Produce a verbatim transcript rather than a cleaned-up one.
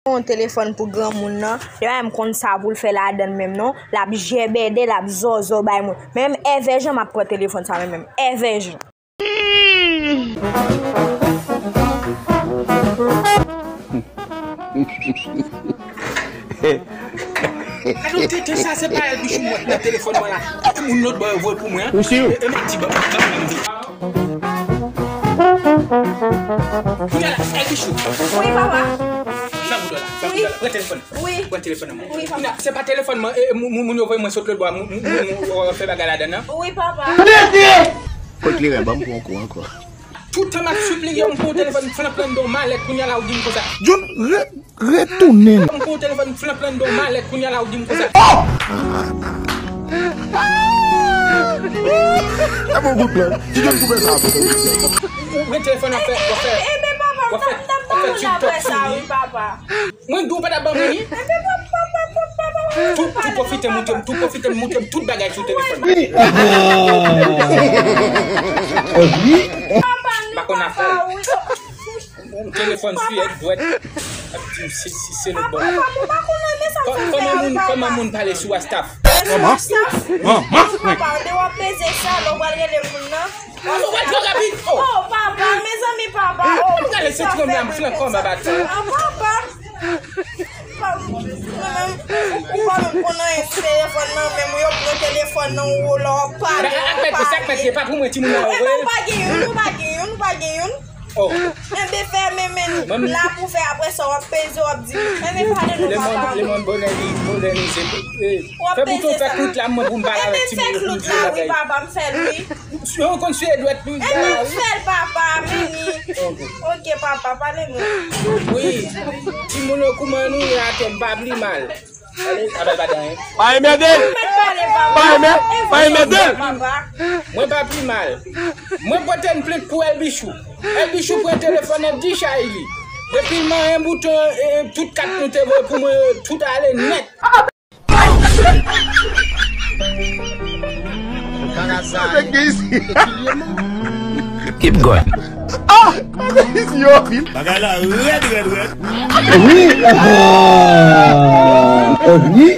Yon telefòn pou granmoun nan, li pa menm konn sa pou l fè ladan l menm non. L ap jèbèdè, l ap zòzò bay moun. Menm èvè jan m ap pran telefòn sa menm, menm èvè jan. Gade yon tenten sa, se pa Elbichou m wè nan telefòn mwen la. Tout moun lòt bò yo voye pou mwen. Ou si? E, e, men di, ban, ban, ban, ban. Kounye a la, Elbichou. Wi, papa. Sa pou la, sa pou la. Pran telefòn. Wi. Pran telefòn nan mwen. Wi, papa. Kounye a, se pa telefòn mwen, e, e, moun, moun, moun yo voye mwen sot lòt bò a, moun, moun, moun, moun, fè bagay ladan nan. Wi, papa. Kot kleren, ban m pran yon kou ankò. Toutan m ap sipliye w, m pran yon telefòn, flank lan do malèt, kounye a la ou di m konsa. John, re-, retounen. M pran yon telefòn, flank lan do malèt, kounye a la ou di m konsa. E bon bout lan. Ti John koupe sa. Ou pran telefòn, w ap fè, w ap fè, w ap fè, w ap fè TikTok sou li. Mwen di w pa t ap ban mwen li. Tou, tou pwofite montre m, tou pwofite montre m tout bagay sou telefòn nan. M pa konn afè. Yon telefòn sou èk dwèt ap di m si, si se lòt bò. Kò-, kòman moun, kòman moun pale sou WhatsApp? Kòman? Kòman? Papa, de w ap peze sa, lè w pral rele moun nan. Ou wè twò rapid. Oh. Oh, papa, mezanmi, papa. Oh, gade se tchonm nan flank kòman bat. Ah, papa. Papa, ou pa menm konn anyen sou telefòn nan, menm yo pran telefòn nan, ou la w ap pale, w ap pale. Sa k mèt ye, pa pou mwen, timoun nan. Ebyen, ou pa gen youn, ou pa gen youn, ou pa gen youn. Oh. Enben, fèmen men la pou fè apre sa, w ap peze, w ap di, enben, pale nou, papa. Le monde, le monde modènize. W ap peze sa. Fè bouton fè klout la, mwen pou m pale avèk timoun yo pou m di yo bagay. Enben, fè klout la, wi, papa, m fè l, wi. Yo konn sou dwèt nou. Enben, fè l, papa, meni. Ok. Ok, papa, pale mwen. Wi. Timoun yo, kouman nou ye atè, m pa pli mal. Ale, avè l pa gen anyen. Pa enmède l. Mèt pale, papa. Pa enmè-, pa enmède l. Papa. Mwen pa pli mal. Mwen pote yon plent pou Elbichou. Elbichou pran telefòn nan, di chay li. Depi l manyen bouton, e, tout kat nou te voye pou mwen yo, tout ale nèt. Keep going. Bagay la rèd, rèd, rèd. Wi. Ah, wi.